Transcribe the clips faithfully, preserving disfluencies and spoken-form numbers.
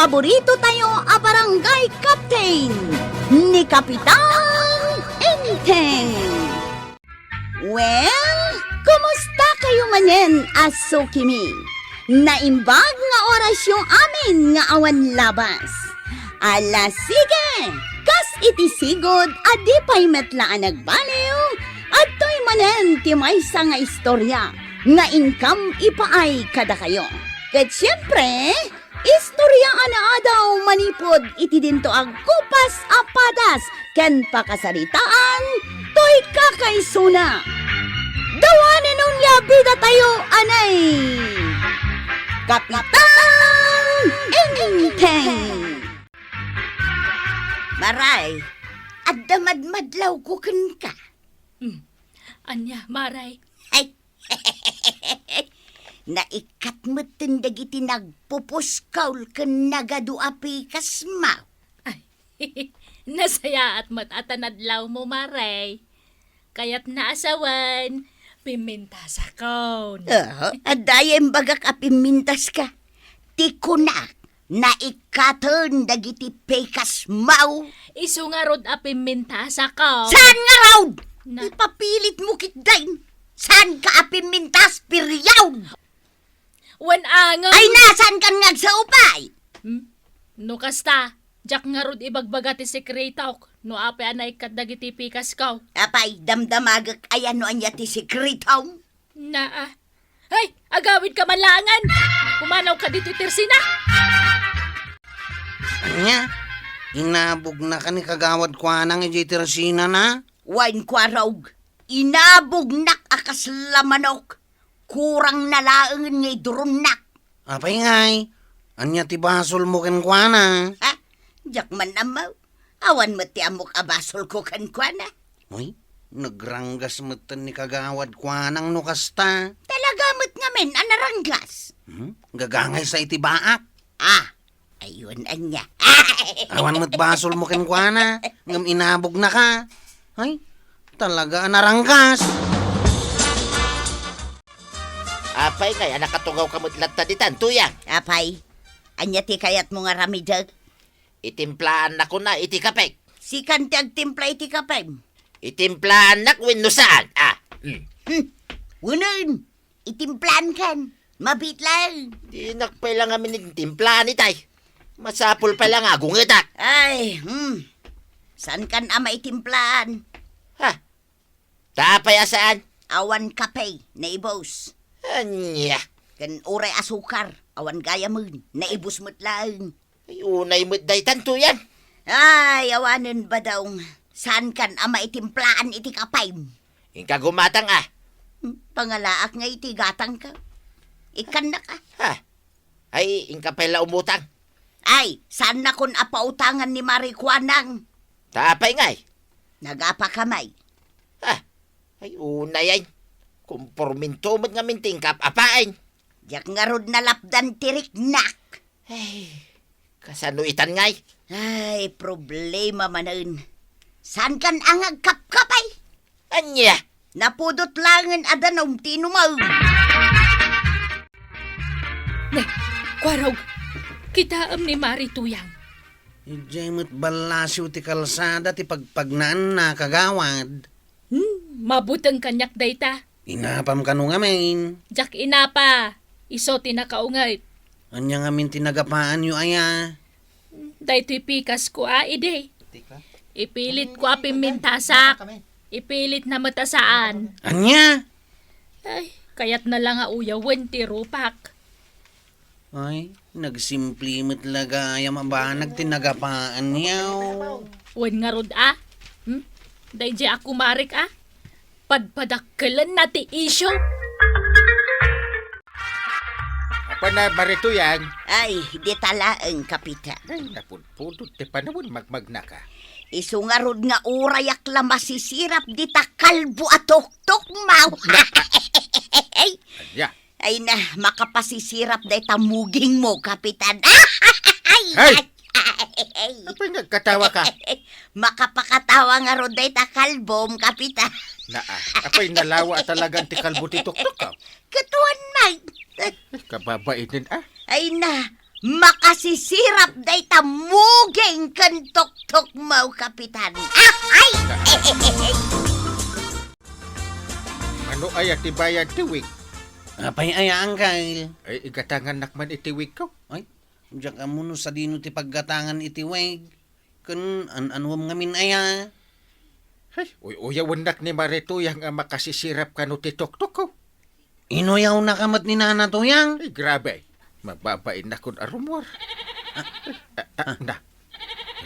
paborito tayo a barangay captain, ni Kapitan Enteng. Well, kumusta kayo manen a sukimi? Naimbag nga orasyo amin nga awan labas. Ala, sige! Kas iti sigud a di pay met la a nagbaliw, adtoy manen ti maysa nga istorya nga inkam ipaay kadakayo. Ket siempre, istorya a naadaw manipud iti dinto a kupas a padas ken pakasaritaan toy kakaisuna. Dawanen unay a bidatayo anay Kapitan Enteng. Maray, adda madmadlawko kenka. Hmm. Ania, Maray? Ay, naikkat metten dagiti nagpupuskaw ken nagadu a pikas, ma. Ay, nasayaat met a ta nadlawmo, Maray. Kayatna a sawen, pimmintasakon. Oo, adda aya imbagak a pimmintaska. Ti kunak, naikkaten dagiti pikas, ma. Isu ngarud a pimmintasakon. Saan ngarud? Na- Ipapilitmo ketdin. Saanka a pimmintas, period. Wen a nga. Ay, na, saankan nga agsaupay? Hmm? No kasta, diak ngarud ibagbaga ti sekretok, no apay a naikkat dagiti pikasko. Apay, damdamagek aya no ania ti sekretom? Naa. Ay, agawidka man laengen. Pumanawka ditoy tersina. Ania? Inabugnaka ni Kagawad Kuanang idiay tersinana? Wen, Kuarog, inabugnak a kasla manok. Kurangna laengen nga iduronnak. Apay ngay, ania ti basolmo kenkuana? Ha? Diak man ammo. Awan met ti ammok a basolko kenkuana. Uy, nagranggas metten ni Kagawad Kuanang no kasta. Talaga met ngamin a naranggas. Hmm? Gagangaysa iti baak. Ah, ayun, ania. Awan met basolmo kenkuana, ngem inabugnaka. Ay, talaga a naranggas. Apay ngay a nakatugawka met latta ditan, Tuyang? Apay, ania ti kayatmo nga aramidek? Itimplaannakon a iti kapek. Sikan ti agtimpla iti kapem? Itimplaannak wenno saan? Ah, hmm. Hmm. Wenen, itimplaankan. Mabiit laeng. Dinak pay la ngamin itimplaankan itay. Masapul pay la nga agungedak. Ay, hmm. Saankan a maitimplaan? Ha? Ta apay a saan? Awan kape, naibus. Ania? Ken uray asukar, awan gayamen, naibus met laeng. Ay, unay met daytan, Tuyang. Ay, awanen, Badong. Saankan a maitimplaan iti kapem? Inka gumatang, a. Hmm, pangalaak nga iti gatangka. Ikkannak, a. Ha? Ay, inka pay la umutang. Ay, saannakon a pautangan ni Mari Kuanang. Ta apay ngay? Nagapaka may. Ah, ay, unay ay. Kumporminto met ngamin ti inkap-apaen. Diak ngarud nalapdan ti riknak. Ay, kasano itan ngay? Ay, problema manen. Saankan a nga agkapkap ay? Ania? Napudot laengen a danum ti inumem. Ne, Kuarog, kitaem ni Mari Tuyang. Idiay met ballasiw ti kalsada ti pagpagnaenna, kagawad. Hmm, mabuteng kaniak dayta. Inapam kano ngamin? Diak inapa, isu ti nakaunget. Ania ngamin ti nagapaanyo aya? Daytoy pikasko a idi. Ipilitko a pimmintasak. Ipilitna met a saan. Ania? Ay, kayatna la nga uyawen ti rupak. Ay, nagsimple met la gayam a banag ti nagapaanyo. Wen ngarud a? Hmm? Daydiay a kumarek a? Padpadakkelenna ti isyu. Apo na, Mari Tuyang. Ay, dita laeng, Kapitan. Ay, napudpudot ti panawen, magmagnaka. Isu ngarud nga urayak la masisirap dita kalbo a tuktok, maw. Ania? Ay na, makapasisirap dayta mugingmo, Kapitan. Ay! Ay! Apay nga agkatawaka? Makapakatawa ngarud dayta kalbom, Kapitan. Naa, apay nalawa a talagan ti kalbo ti tuktok, a? Ket wen met. Ay, kababainen, a. Ay na, Makasisirap dayta muging ken tuktukmo, Kapitan. Ah, ay! Mano aya ti bayad ti wig? Apay aya, Angkel? Ay, igatangannak man iti wigko. Ay, diak ammo no sadino ti paggatangan iti wig. Ken an-anuem ngamin aya? Ay, uy-uyawennak ni Mari Tuyang a makasisirap kano ti tuktukko. Inuyawnaka met ni Nana Tuyang? Ay, grabe. Mababainnak kun a rummuar. Ah, ah, ah, na.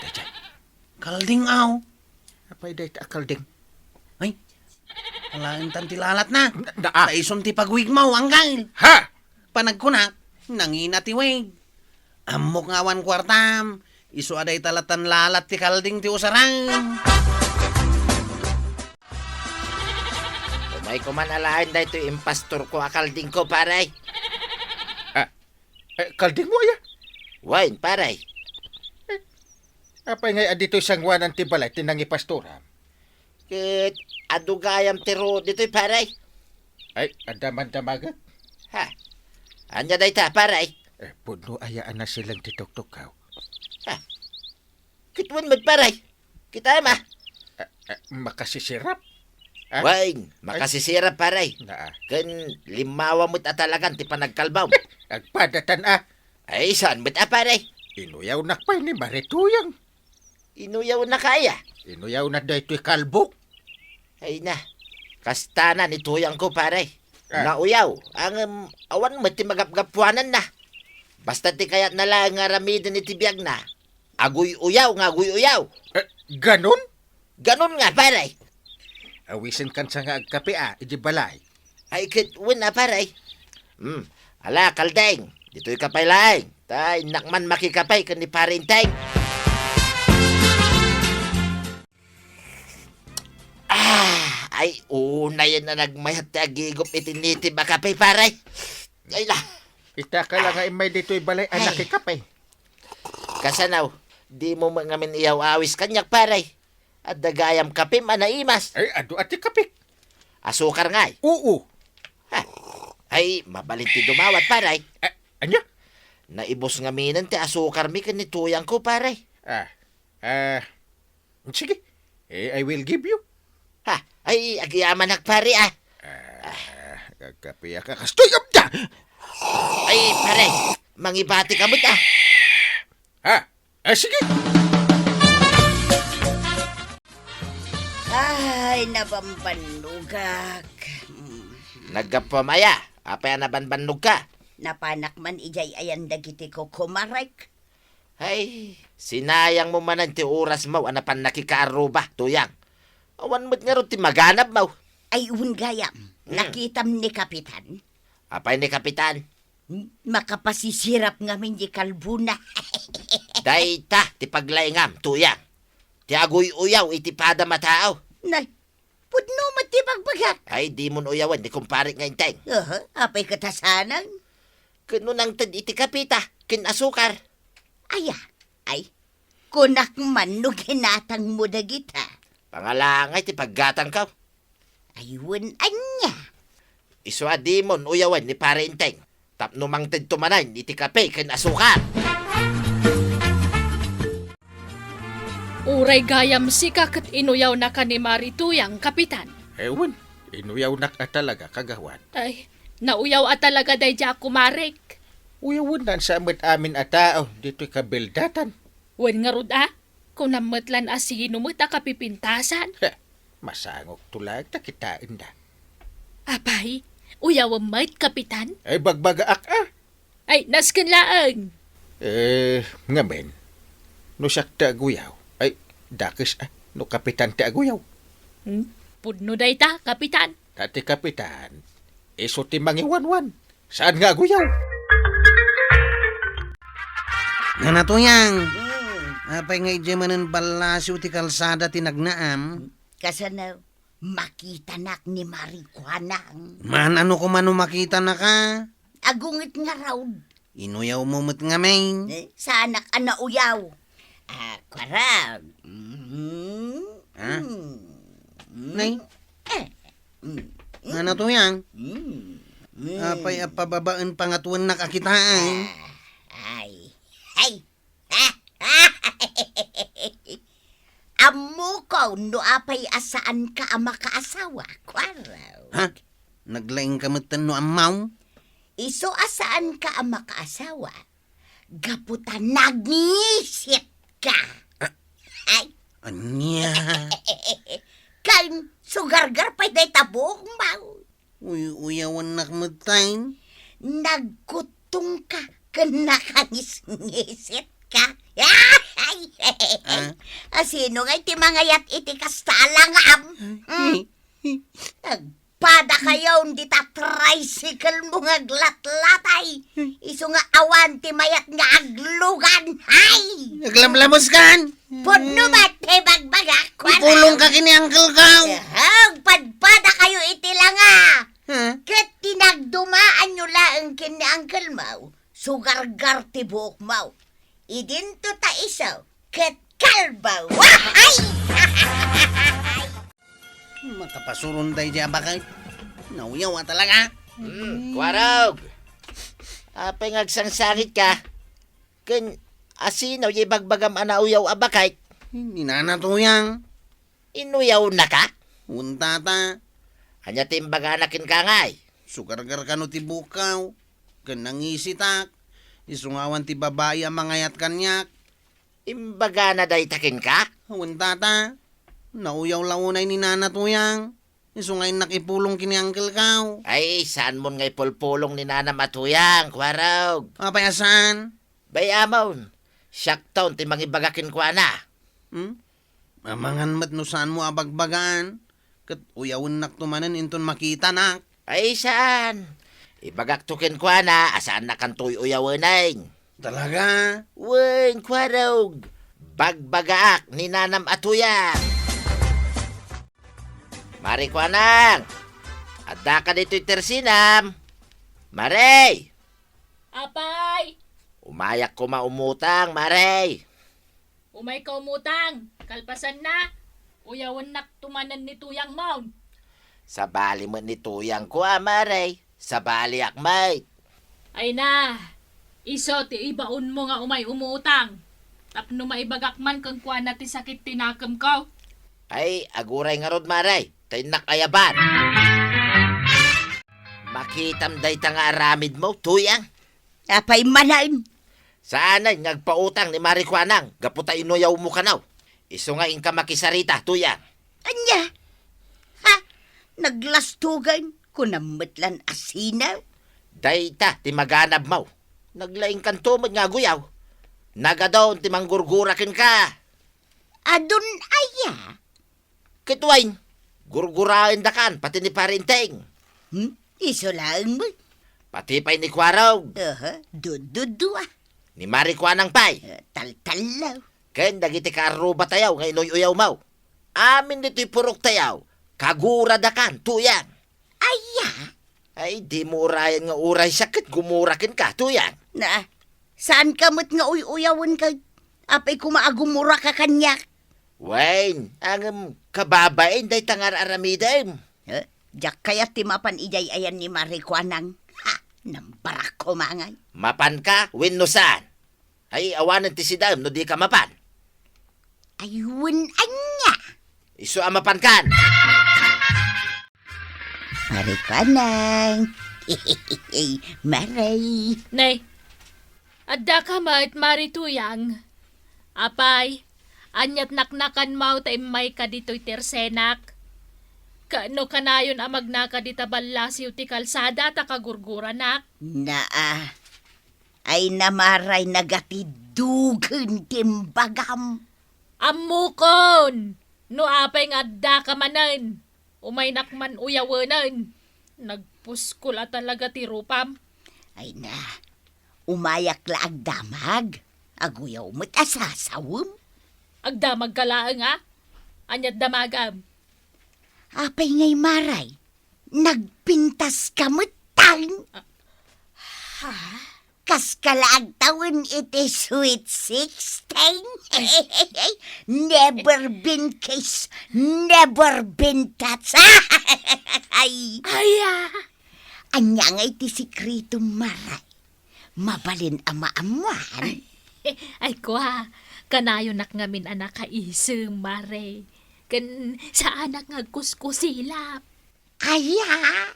Dayta. Kalding, aw. Apay dayta a kalding? Ay, alaentan ti lalatna. Na, na, ah. Ta isun ti pagwigmo, Angkel. Ha? Panagkunak, nangina ti wig. Ammok nga awan kuartam, isu a dayta latan lalat ti kalding ti usaram. Umay koman alaen daytoy impastorko a kaldingko, pare. Ah, eh, kaldingmo aya? Wen, pare. Eh, apay ngay a ditoy sanguanan ti balay ti nangipastoram? Ket adu gayam ti ruod ditoy, pare. Ay, adda mandamagek? Ha? Ania dayta, pare? Eh, pudno aya a nasileng ti tuktukko? Ha? Ket wen met, pare. Kitaem, a? Eh, eh, makasisirap? Ha? Wen, ay, makasisirap, pare. Naa. Ken limmawa met a talagan ti panagkalbam. Agpadatan, a? Ay, saan met a, pare? Inuyawnak pay ni Mari Tuyang. Inuyawnaka aya? Inuyawna daytoy kalbok. Ay na, kasta na ni Tuyangko, pare. Ah. Nauyaw, ngem awan met ti magapgapuananna. Basta ti kayatna laeng nga aramiden iti biagna, aguy-uyaw nga aguy-uyaw. Eh, ganon? Ganon nga, pare. Awisenkan sa nga agkape, a, iti balay. Ay, ket wen a, pare. Hmm, ala, kalding. Ditoyka pay laeng. Ta innak man makikape ken ni Pare Enteng. Ah, ay, unayen a nagmayat ti agigup iti nitib a kape, pare. Ay, la. Itaka la nga immay ditoy balay a nakikape. Kasano, dimo met ngamin iyaw-awis kaniak, pare? Adda gayam kapem a naimas. Ay, adu a ti kapek. Asukar ngay? Oo. Ha. Ay, mabalin ti dumawat, pare. Eh, ania? Naibus ngaminen ti asukarmi ken ni Tuyangko, pare. Ah, ah, sige. Eh, I will give you. Ha, ay, agyamanak, pare, ah. Ah, agkape ka, kastoy, amda! Ay, pare, mangibatika met, ah. Ha? Ah, sige. Ay, nabambannogak. Mm. Naggapuam aya? Apay a nabambannogka? Napanak man idiay ayan dagiti kukumarek. Ay, sinayangmo manen ti orasmo a napan nakikaarruba, Tuyang. Awan met ngarud ti maganabmo. Ay, wen gayam, hmm, nakitam ni Kapitan? Apay ni Kapitan? Makapasisirap ngamin di kalbona. Dayta ti paglaingam, Tuyang. Ti aguy-uyaw iti padam a tao. Nay, pudno met ti bagbagak. Ay, dimon uyawen ni kumparek nga Enteng. Aha, apay ket a saanen? Ket no nangted iti kapeta ken asukar. Aya, ay, kunak man no ginatangmo dagita. Pangalangay ti paggatangko. Ay, wen ania? Isu a dimon uyawen ni Pare Enteng tapno mangtedto manen iti kape ken asukar. Uray gayam sika ket inuyawnaka ni Mari Tuyang, Kapitan. Eh, wen, inuyawnak a talaga, kagawad. Ay, nauyaw a talaga daydiay a kumarek. Uyawennan sa met amin a tao ditoy kabeldatan. Wen ngarud a, kunam met lan a sino met a kapipintasan. Heh, masangokto laeng ta kitaenda. Apay, uyawem met, Kapitan? Ay, bagbagaak a. Ay, nasken laeng. Eh, ngamin, no siak ti aguyaw, ay, dakes a, no Kapitan ti aguyaw. Hmm? Pudno dayta, Kapitan. Ta ti Kapitan, isu ti mangiwanwan. Saan nga aguyaw? Nana Tuyang, hmm, apay nga idiay manen ballasiw ti kalsada ti nagnaam? Kasano, makitanak ni Mari Kuanang. Maan, ano koma no makitanaka? Agunget ngarud. Inuyawmo met ngamin. Eh, saanak a nauyaw. Ah, kuarag. Mhm. Ha? Mm. Nay? Eh. Mm. Nana Tuyang? Mm. Mm. Apay a pababaen pangatuennak a kitaen? Ah, ay, Ay! Ammokon no apay a saanka a makaasawa, Kuarog. Ha? Naglaingka metten no ammaw? Isu a saanka a makaasawa, gapu ta nagngisit ka. Ah. Ay. Ania? Ken sugargar pay dayta buokmo. Uy-uyawennak metten. Nagkuttongka ken nakangisngisit ka. Ay! Ah? Asino ngay ti mangayat iti kasta a langam? Hmm? Nagpadakayon dita tricycle mo nga aglatlatay. Isu nga awan ti mayat nga aglugan. Ay! Naglamlamuskan! Pudno met ti bagbagak, kuana. Ipulongka ken ni Uncle Gaw. Ehek, padpadakayo iti langa. Ha? Ket ti nagdumaanyo laeng ken ni Uncle Mau, sugargar ti buokmo. Idinto ta isu, ket kalbo. Ay! Makapasuron daydi a baket. Nauyaw a talaga. Hmm, Kuarog. Apay nga agsangsangitka? Ken asino 'yay ibagbagam a nauyaw a baket? Ni Nana Tuyang. Inuyawnaka? Wen, Tata. Ania ti imbagana kenka ngay? Sugargar kano ti buokko, ken nangisitak. Isu nga awan ti babai a mangayat kaniak. Imbagana dayta kenka? Wen, Tata. Nauyaw la unay ni Nana Tuyang. Isu nga innak ipulong ken ni Uncle Gaw. Ay, saanmon nga ipulpulong ni Nanam a Tuyang, Kuarog. Apay a saan? Bay-amon, siakton ti mangibaga kenkuana. Hmm? Amangan met no saanmo a bagbagaan, ket uyawennakto manen inton makitanak. Ay, saan. Ibagakto kenkuana a saannakanto uy-uyawenen. Talaga? Wen, Kuarog. Bagbagaak ni Nanam a Tuyang. Mari Kuanang, addaka ditoy tersinam. Mari! Apay! Umayak koma umutang, Mari. Umayka umutang, kalpasanna, uyawennakto manen ni Tuyangmon. Sabali met ni Tuyangko a, Mari. Sabaliak met. Ay na, isu ti ibaonmo nga umay umutang. Tapno maibagak man kenkuana ti sakit ti nakemko. Ay, aguray ngarud, Mari. Ta innak ayaban. Makitam dayta nga aramidmo, Tuyang. Apay manen? Saanen nga agpautang ni Mari Kuanang gapu ta inuyawmo kano. Isu nga inka makisarita, Tuyang. Ania? Ha? Naglastugan? Kunam met lan a sinaw? Dayta ti maganabmo. Naglaingkanto met nga aguyaw. Nagadun ti manggurgura kenka. Adun aya? Ket wen, gurguraendakan pati ni Pari Enteng. Hmm? Isu laeng met. Pati pay ni Kuarog. Aha, dududua. Ni Mari Kuanang pay. Eh, taltallo. Ken dagiti kaarrubatayo nga inuy-uyawmo. Amin ditoy puroktayo, kaguradakan, Tuyang. Aya? Ay, dimo urayen nga uray siak ket gumura kenka, Tuyang. Na, saanka met nga uy-uyawen ket apay koma a gumuraka kaniak? Wen, ngem kababain dayta nga ar-aramidem. Eh, diak kayat ti mapan idiay ayan ni Mari Kuanang. Ha, nambarak koma ngay. Mapanka wenno saan? Ay, awanen ti sidaem no dika mapan. Ay, wen ania? Isu a mapankan. Mari Kuanang. Mari. Nay, addaka met, Mari Tuyang. Apay, aniat naknakanmo ta immayka ditoy tersenak? Ket no kanayon a magnaka dita ballasiw ti kalsada ta kagurguranak? Naa. Ay na, Mari, nagatiddogen ti imbagam. Ammokon! No apay nga addaka manen, umaynak man uyawenen. Nagpuskol a talaga ti rupam. Ay na, umayak la agdamag. Aguyaw met a sasawem. Agdamagka laeng a? Ania't damagam? Apay ngay, Mari? Nagpintaska met tan. Ah, ha? Kaska la agtawen iti Sweet Sixteen. Never been kissed, never been touched. Ay. Ay, ah. Ania ngay ti sikretom, Mari? Mabalin a maammuan? Ay. Ay, kua, kanayonak ngamin a nakaisem, Mare. Ken saanak nga agkuskusilap. Aya?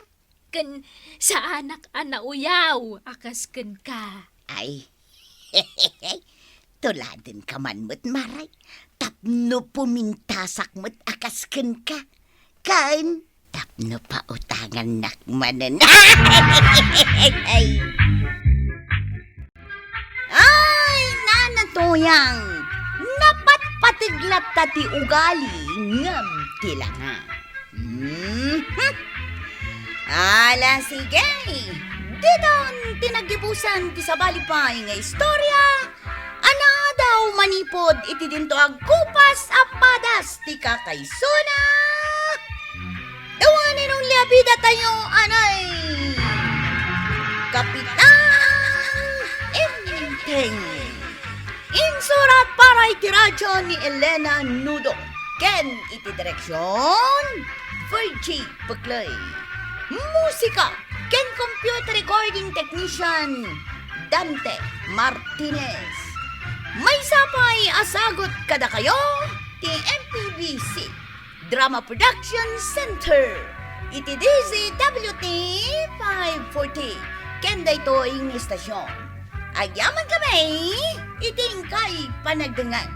Ken saanak a nauyaw a kas kenka. Ay, tuladenka man met, Mare, tapno pumintasak met a kas kenka. Ken tapno pautangannak manen. Ay! Ay, Nana Toyang, napatpateg latta ti ugali ngem ti langa. Mhm. Ala, sige. Ditan ti naggibusan ti sabali pay nga istorya a naadaw manipud iti dinto agkupas a padas ti kakaisuna. Dawanen only a bidatayo, anay, Kapitan Enteng. Insurat para iti radyo ni Elena Nudo ken iti direksyon, Virgie Peclay. Musika ken computer recording technician, Dante Martinez. Maysa pay a sagut kadakayo ti M P B C Drama Production Center iti D Z W T five forty ken daytoy nga istasyon. Agyamankami iti inkay panagdengngeg.